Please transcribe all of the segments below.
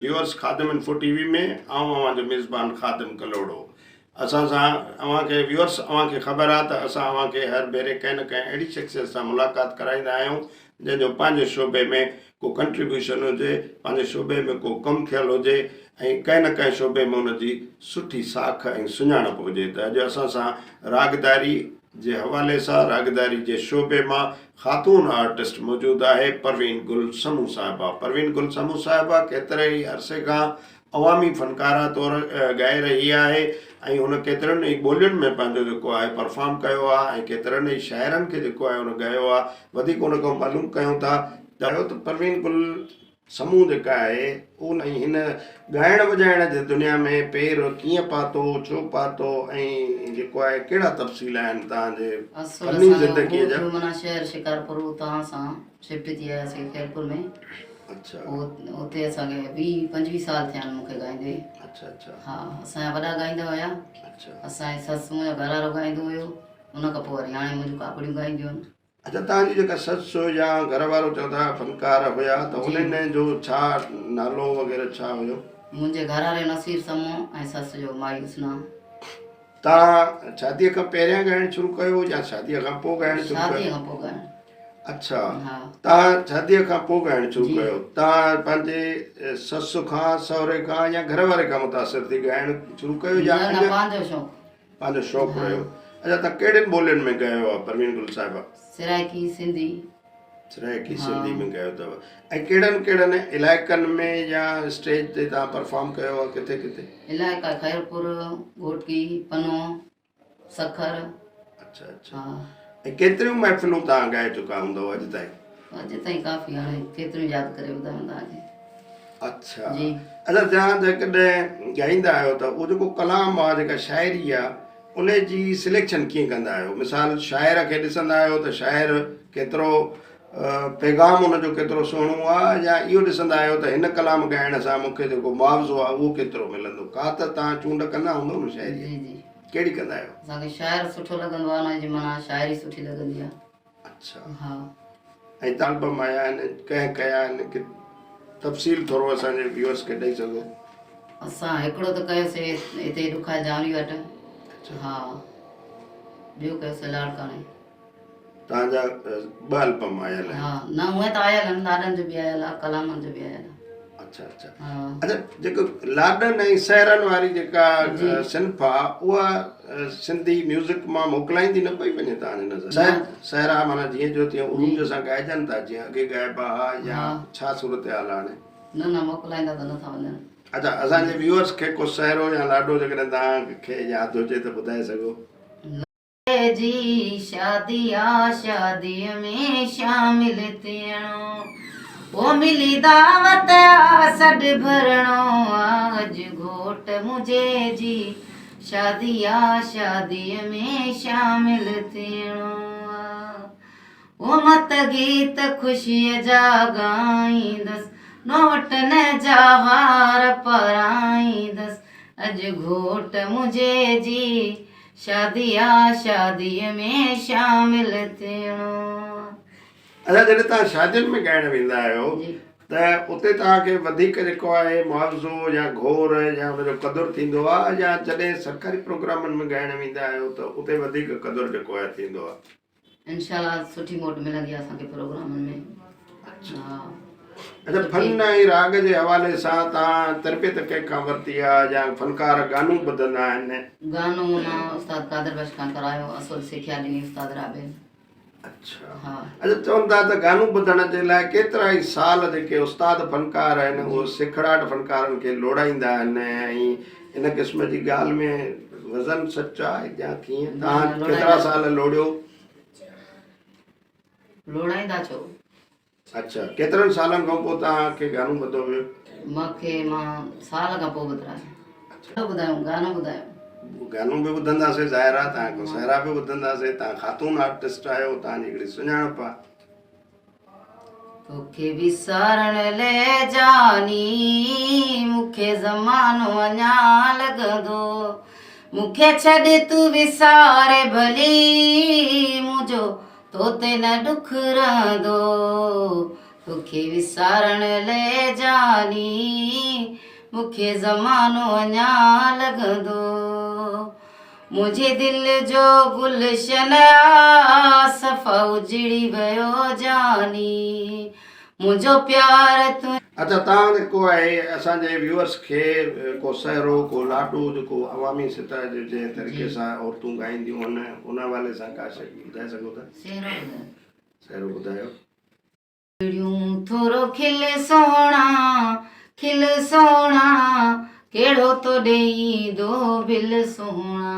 Viewers Khadim info T V ۾ آئون اوهان جو ميزبان خادم ڪلهوڙو اسان سان اوهان کي ويورس اوهان کي خبر آ ته اسان اوهان کي هر ڀيري ڪنهن نه ڪنهن اهڙي شخصيت سان ملاقات ڪرائيندا آهيون جنهن جو پنهنجي شعبي ۾ ڪو ڪنٽريبيوشن هجي پنهنجي شعبي ۾ ڪو ڪم ٿيل هجي ۽ ڪنهن نه ڪنهن شعبي ۾ ان جي سٺي ساک ۽ سڃاڻپ هجي ته اڄ اسان سان راڳداري جي حوالي سان راڳداري جي شعبي مان خاتون آرٽسٽ موجود آهي پروين گل سمون صاحبه پروين گل سمون صاحبه ڪيتري ئي عرصي کان عوامي فنڪاره طور ڳائي رهي آهي ۽ هن ڪيترن ئي ٻولين ۾ پنهنجو جيڪو آهي پرفارم ڪيو آهي ۽ ڪيترن ئي شاعرن کي جيڪو آهي هن ڳايو آهي وڌيڪ ان کان معلوم ڪيون ٿا ته پروين گل سمون جيڪا آهي ان ۽ هن ڳائڻ وڄائڻ جي دنيا ۾ پير ڪيئن پاتو، ڇو پاتو ۽ جيڪو آهي ڪهڙا تفصيل آهن توهان جي اصل فني اسان جو زندگيء ڳوٺ جا؟ معنيٰ شهر شڪارپور اتان اسان شفٽ ٿي آياسين خيرپور ۾. اڇا. اتي اسان کي ويهه پنجويهه سال ٿيا آهن مون کي ڳائيندي. اڇا اڇا. ها اسان جا وڏا ڳائيندا هيا. اڇا. اسان جي سس منهنجو گهر وارو ڳائيندو هيو ان کان پوء وري هاڻي منهنجون ڪاڪڙيون ڳائينديون آهن. اڇا توهان جي جيڪا سس يا گهر وارو چئو ٿا فنڪار هيا ته انهن جو ڇا نالو وغيره ڇا هيو؟ منهنجي گهر واري جو نصير سمون ۽ سس جو مائي حسنا. توهان شاديء کان پهريان ڳائڻ شروع ڪيو يا شاديء کان پوء ڳائڻ شروع ڪيو؟ شاديء کان پوء ڳائڻ. اڇا ها. توهان شاديء کان پوء ڳائڻ شروع ڪيو. توهان پنهنجي سس کان سهري کان يا گهر واري کان متاثر ٿي ڳائڻ شروع ڪيو يا نه نه پنهنجو شوق. پنهنجو شوق رهيو. اڇا ته ڪهڙين ٻولين ۾ ڳايو آ پروين گل صاحبه؟ سرائيڪي، سنڌي. سرائيڪي، سنڌي ۾ ڳايو اٿو ۽ ڪهڙن ڪهڙن علائقن ۾ يا اسٽيج تي توهان پرفارم ڪيو آ ڪٿي ڪٿي؟ علائقا خيرپور، گهوٽڪي، پنو، سکر. اڇا اڇا ۽ ڪيتريون محفلون توهان ڳائي چڪا هوندؤ اڄ تائين؟ اڄ تائين ڪافي هاڻي ڪيتريون ياد ڪري ٻڌايان توهان کي. اڇا اڇا توهان جيڪڏهن ڳائيندا آهيو ته اهو جيڪو ڪلام آهي جيڪا شاعري آهي ان جي سليڪشن ڪيئن ڪندا آهيو مثال شاعر کي ڏسندا آهيو ته شاعر ڪيترو پيغام ان جو ڪيترو سهڻو آهي يا اهو ڏسندا آهيو ته هن ڪلام ڳائڻ سان مون کي جيڪو معاوضو آهي اهو ڪيترو ملندو ڪا ته توهان چونڊ ڪندا هوندو نه شاعري جي جي ڪهڙي ڪندا آهيو؟ اسان کي شاعر سٺو لڳندو آهي ان جي معنيٰ شاعري سٺي لڳندي آهي. اڇا ها ۽ البم آيا آهن ڪنهن ڪيا آهن ڪي تفصيل ٿورو اسان جي ويورس کي ڏئي سگهو. اسان هڪڙو ته ڪيوسي هتي ڏکايل جانوري وٽ ها ٻيو ڪيوسي لاڙڪاڻي. توهان جا ٻه البم آيل آهن. ها نه هونئن ته آيل آهن لاڏن جو به آيل آهي ڪلامن جو به آيل آهي. اڇا اڇا اڇا جيڪو لاڏن ۽ سهرن واري جيڪا صنف آ اها سنڌي ميوزڪ مان موڪلائيندي نه پئي وڃي توهان جي نظر سهرا معنيٰ جيئن جو تيئن عروج سان ڳائجن ٿا جيئن اڳي ڳائبا ها يا ڇا صورتحال آ هاڻي؟ نه نه موڪلائيندا ته نه ٿا وڃن. اڇا اسان جي ويوئرس کي ڪو سهرو يا لاڏو جيڪڏهن توهان کي ياد هجي ته ٻڌائي سگهو. جي شادي آ شاديء ۾ شامل ٿيڻو او ملي دعوت آ سڏ ڀرڻو آ اڄ گهوٽ منهنجي جي شادي آ شاديء ۾ شامل ٿيڻو آ او مت گيت خوشيء جا ڳائيندس نوٽن جا هار پارائيندس اڄ گهوٽ منهنجي جي شادي آ شاديء ۾ شامل ٿيڻو آ. اڇا جڏهن توهان شادين ۾ ڳائڻ ويندا آهيو ته اتي توهان کي وڌيڪ جيڪو آهي معاوضو يا گهور يا ان جو قدر ٿيندو آهي يا جڏهن سرڪاري پروگرامن ۾ ڳائڻ ويندا آهيو ته اتي وڌيڪ قدر جيڪو آهي ٿيندو آهي؟ انشاء الله سٺي موٽ ملندي آهي اسان کي پروگرامن ۾. اڇا اڇا فن ۽ راڳ جي حوالي سان توهان تربيت ڪنهن کان ورتي آهي يا فنڪار گانو ٻڌندا آهن؟ گانو مان استاد قادر بخش کان ڪرايو اصل سکيا ڏني استاد رابيل. اڇا اڇا چون ٿا ته گانو ٻڌڻ جي لاء ڪيترا ئي سال جيڪي استاد فنڪار آهن اهي سيکڙاٽ فنڪارن کي لوڙائيندا آهن ۽ ان قسم جي ڳالهه ۾ وزن سچ آهي يا ڪيئن توهان ڪيترا سال لوڙيو؟ لوڙائيندا ڇو؟ اڇا ڪيترن سالن کان پوء توهان کي گانو ٻڌو ويو؟ مون کي مان سال کان پوء ٻڌرايو. اڇا ٻڌايو گانو ٻڌايو. گانو به ٻڌنداسين ظاهر آهي توهان کان سهرا به ٻڌنداسين توهان خاتون آرٽسٽ آهيو توهان جي هڪڙي سڃاڻپ آهي. توکي وسارڻ لئه جاني مون کي زمانو اڃا لڳندو مون کي ڇڏ تون وساري ڀلي منهنجو تو تي نه ڏک رهندو. توکي وسارڻ لئه جاني مون کي زمانو اڃا لڳندو. منهنجي دل جو گلشن آ صفا اجڙي ويو جاني منهنجو پيار تون. اچا توهان وٽ ڪو آهي اسان جي ويوئرس کي ڪو سهرو ڪو لاڏو جيڪو عوامي سطح جو جنهن طريقي سان عورتون ڳائينديون آهن ان حوالي سان ڪا شي ٻڌائي سگهو ٿا؟ سهرو ٻڌايو. سهرو ٻڌايو. ڙيون ٿورو کل سهڻا کل سهڻا ڪهڙو تو ڏئيندو بل سهڻا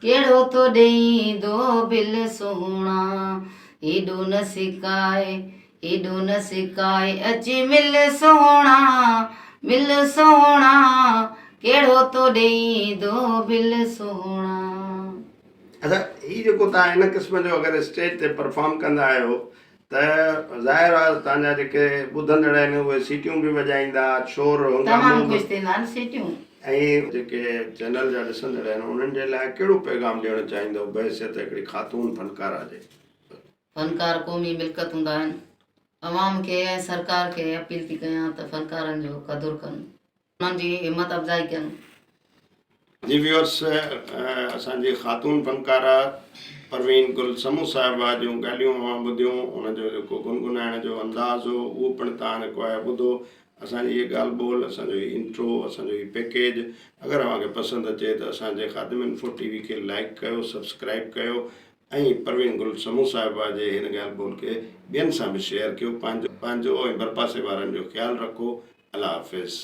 ڪهڙو تو ڏئيندو بل سهڻا ايڏو نه سڪائي ايڏو نه سڪائي اچي مل سهڻا مل سهڻا ڪهڙو تو ڏئيندو بل سهڻا. اچا هي جيڪو توهان ان قسم جو اگر اسٽيج تي پرفارم ڪندا آهيو ته ظاهر آهي توهان جا جيڪي ٻڌندڙ آهن اهي سيٽيون به وڄائيندا، شور هنگامو تمام به. خوش ٿيندا آهن سيٽيون. ۽ جيڪي چينل جا ڏسندڙ آهن انهن جي لاء ڪهڙو پيغام ڏيڻ چاهيندؤ بحيثيت هڪڙي خاتون فنڪاره جي؟ فنڪار قومي ملڪيت هوندا آهن. عوام کي ۽ سرڪار کي اپيل ٿي ڪيان ته فنڪارن جو قدر ڪن. انهن جي همت افزائي ڪن. جي ويورس اسان جي خاتون فنڪاره پروين گل سمون صاحبه جون ڳالهيون اوهان ٻڌيون ان جو جيڪو گنگنائڻ جو انداز هو اهو پڻ توهان جيڪو آهي ٻڌو اسان جي هي ڳالهه ٻولهه اسان جو هي انٽرو اسان جو هي پيڪيج اگر اوهان کي پسند اچي ته اسان جي خادم انفو ٽي وي کي لائيڪ ڪيو سبسڪرائيب ڪيو ۽ پروين گل سمون صاحبه جي هن ڳالهه ٻولهه کي ٻين سان به شيئر ڪيو پنهنجو پنهنجو ۽ ڀرپاسي وارن جو خيال رکو الله حافظ.